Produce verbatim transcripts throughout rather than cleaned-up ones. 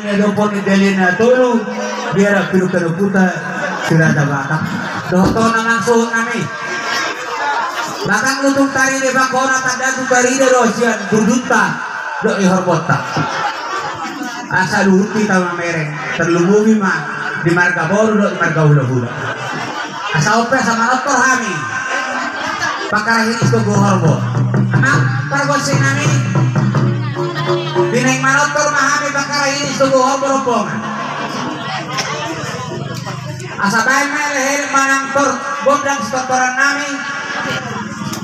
Dohot ni dalil na tolu, biar pilu kena puta, sudah ada batak. Dohot na langsung nami. Bahkan lutung tari di bangkona tanda tu barida do sian dudunta, do i horbotta. Asa luhut hita mamereng, terlumobi ma di marga boru do i marga hulahula. Asa on pe asa manortor hami. Pakarahi ni Togu Horbo. Amang pargonsi nami. Binaen manortor ma hami pakarahi ni Togu Horbo rombongan. Asa baen ma leher manang tor gondang sitortoran nami.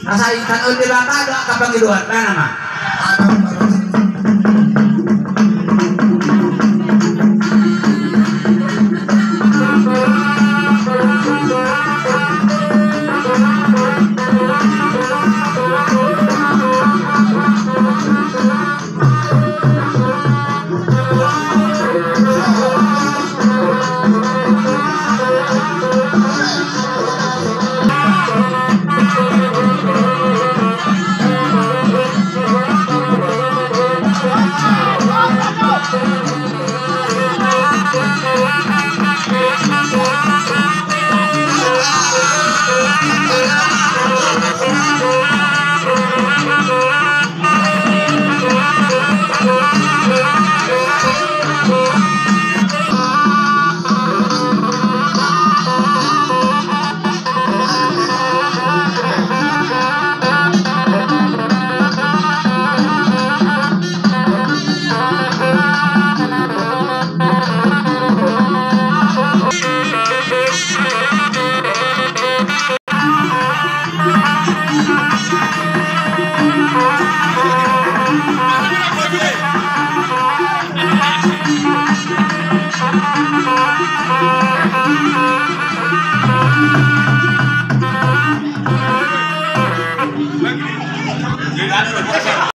Asa intan on Debata do angka pangidoan, mana ma.